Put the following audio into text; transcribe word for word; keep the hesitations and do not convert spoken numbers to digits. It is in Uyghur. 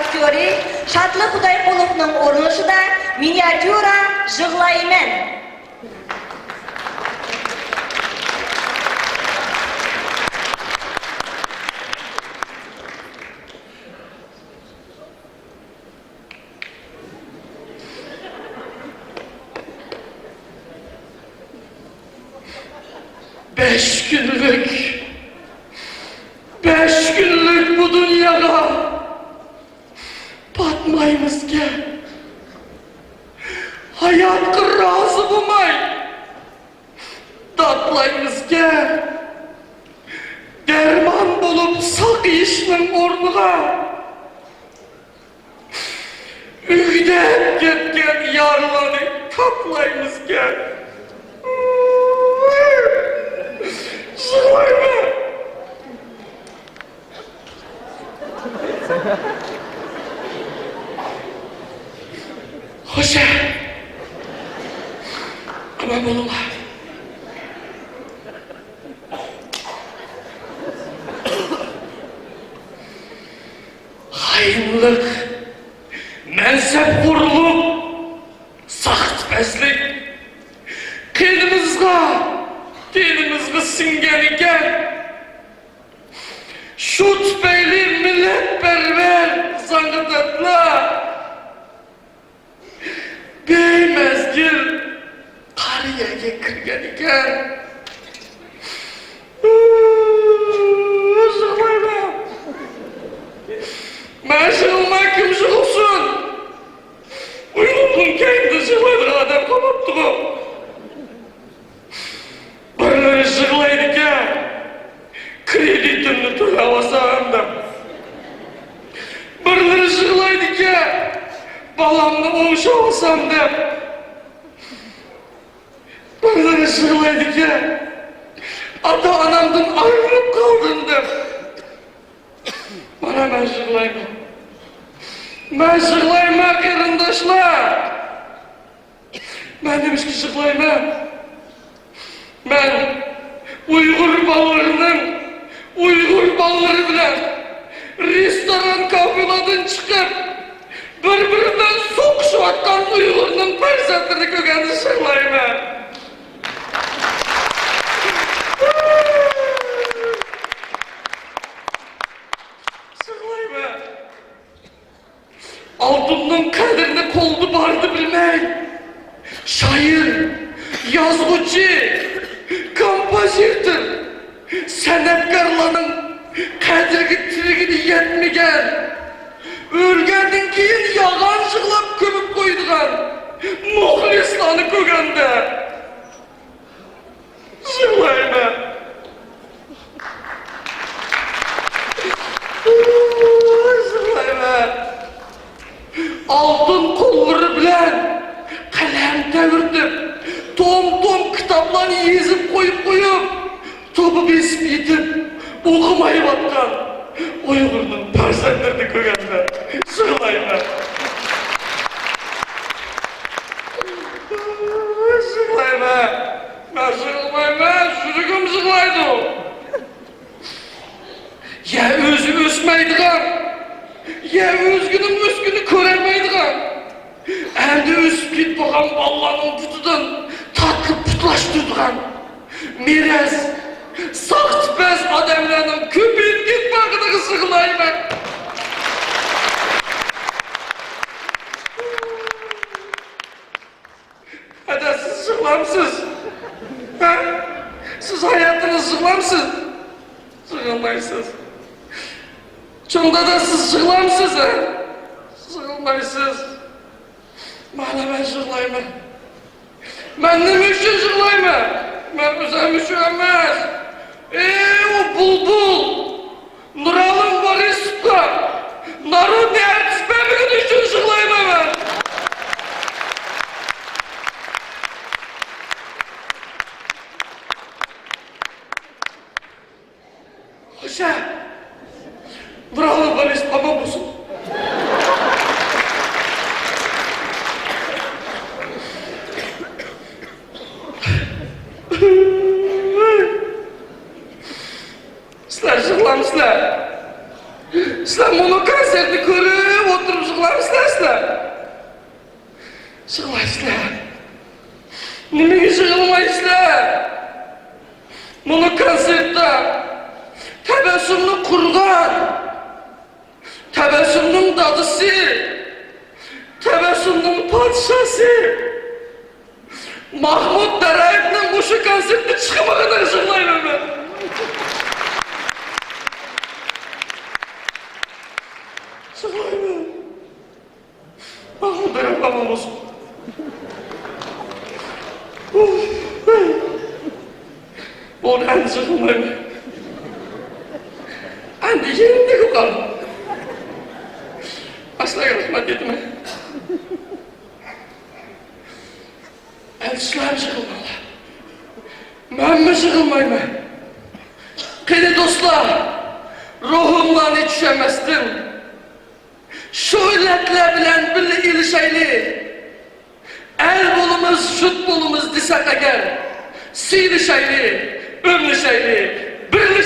ئاكتيورى شادلىق خۇدايقۇلوۋنىڭ ئورۇنلىشىدا مىنىياتيۇرا «يىغلايمەن». بەش كۈنلۈك، بەش كۈنلۈك بۇ دۇنياغا پاتمايمىزكەن، ھاياتقا رازى بولماي داتلايمىزكەن، دەرمان بولۇپ ساقىيىشنىڭ ئورنىغا ئۆگدەپ كەتكەن يارىلارنى تاتلايمىزكەن. يىغلايمەن. خوشە. ئامان بولۇڭلار. خائىنلىق، مەنسەپخورلۇق، ساختىپەزلىك قېنىمىزغا، تېنىمىزغا سىڭگەن ئىكەن. شۇ تۈپەيلى مىللەتپەرۋەر زاڭگىداتلار بىمەزگىل قارا يەرگە كىرگەن ئىكەن. يىغلايمەن. مەن يىغلىماي كىم يىغلىسۇن؟ ئۇيغۇرنىڭ كەينىدىن يىغلايدىغان ئادەم قالماپتىغۇ. بىرلىرى يىغلايدىكەن، كرېدىتىمنى تۆلەۋالسام دەپ. بىرلىرى يىغلايدىكەن، بالامنى ئوڭشاۋالسام دەپ. بىرلىرى يىغلايدىكەن، ئاتا-ئانامدىن ئايرىلىپ قالدىم دەپ. مانا مەن يىغلايمەن. مەن يىغلايمەن، قېرىنداشلار. مەن نېمىشقا يىغلايمەن؟ مەن ئۇيغۇر بالىلىرىنىڭ، ئۇيغۇر بالىلىرى بىلەن رېستوران، كافېلاردىن چىقىپ، بىر-بىرى بىلەن سوقۇشۇۋاتقان ئۇيغۇرنىڭ پەرزەنتلىرىنى كۆرگەندە يىغلايمەن. يىغلايمەن. ئالتۇننىڭ قەدرىنى قولدا باردا بىلمەي، شائىر، يازغۇچى، كومپوزىتور، سەنئەتكارلارنىڭ قەدرىگە تىرىكىدە يەتمىگەن، ئۆلگەندىن كېيىن يالغان يىغلاپ كۆمۈپ قويىدىغان مۇخلىسلارنى كۆرگەندە، يىغلايمەن. يىغلايمەن. ئالتۇن قوللىرى بىلەن قەلەم تەۋرىتىپ، توم-توم كىتابلارنى يېزىپ قويۇپ قويۇپ، توپا بېسىپ يېتىپ ئوقۇمايۋاتقان ئۇيغۇرنىڭ پەرزەنتلىرىنى كۆرگەندە يىغلايمەن. يىغلايمەن. مەن يىغلىمايمەن، يۈرىكىم يىغلايدۇ. يە ئۆزى ئۆسمەيدىغان، يە ئۆزگىنىڭ ئۆسكىنى كۆرەلمەيدىغان، ئەمدى ئۆسۈپ كېتىپ بولغان بالىلارنىڭ پۇتىدىن تارتىلىپ پۇتلاشتۇرىدىغان مىرەس، ساختىپەز ئادەملەرنىڭ كۆپىيىپ كېتىپ بارغىنىغا يىغلايمەن. ھەدە، سىز يىغلامسىز؟ ھە؟ سىز ھاياتىڭىز يىغلامسىز؟ يىغلىمايسىز. چوڭ دادا، سىز يىغلامسىز، ھە؟ يىغلىمايسىز. مانا مەن يىغلايمەن. مەن نېمە ئۈچۈن يىغلايمەن؟ مەن ئۆزۈم ئۈچۈن ئەمەس. ئى، ئۇ بۇلبۇل! نۇرئالىم ۋارىسوۋقا نارودنىي ئارتىس بەرمىگىنى ئۈچۈن يىغلايمەن مەن. خوشە. نۇرئالىم ۋارىسوۋ ئامان بولسۇن. سىلەر يىغلامسىلەر؟ سىلەر مۇنۇ كونسېرتنى كۆرۈپ، يىغلايسىلەر؟ نېمىگە يىغلىمايسىلەر؟ مانا كونسېرتتا تەبەسسۇمنى قۇرغان، تەبەسسۇمنىڭ دادىسى، تەبەسسۇمنىڭ پادىشاسى ماھمۇت دەرەيېۋنىڭ مۇشۇ كونسېرتتا چىقمىغىنىغا يىغلايمەن مەن. يىغلايمەن. ماھمۇت دەرەيېۋ ئامان بولسۇن. بولدى، ئەمدى يىغلىمايمەن. ئەمدى يېنىمدىكى قالدى. ئاشۇلارغا رەھمەت ئېيتىمەن. ئەلچىلەر يىغلىماڭلار. مەنمۇ يىغلىمايمەن. قېنى دوستلار، روھۇملارنى چۈشەنمەستىن، شۇ ئىللەتلەر بىلەن بىللە ئېلىشايلى. ئەل بولىمىز، جۇت بولىمىز دېسەك ئەگەر، سىيلىشايلى، ئۆملىشەيلى، بىرلىكتە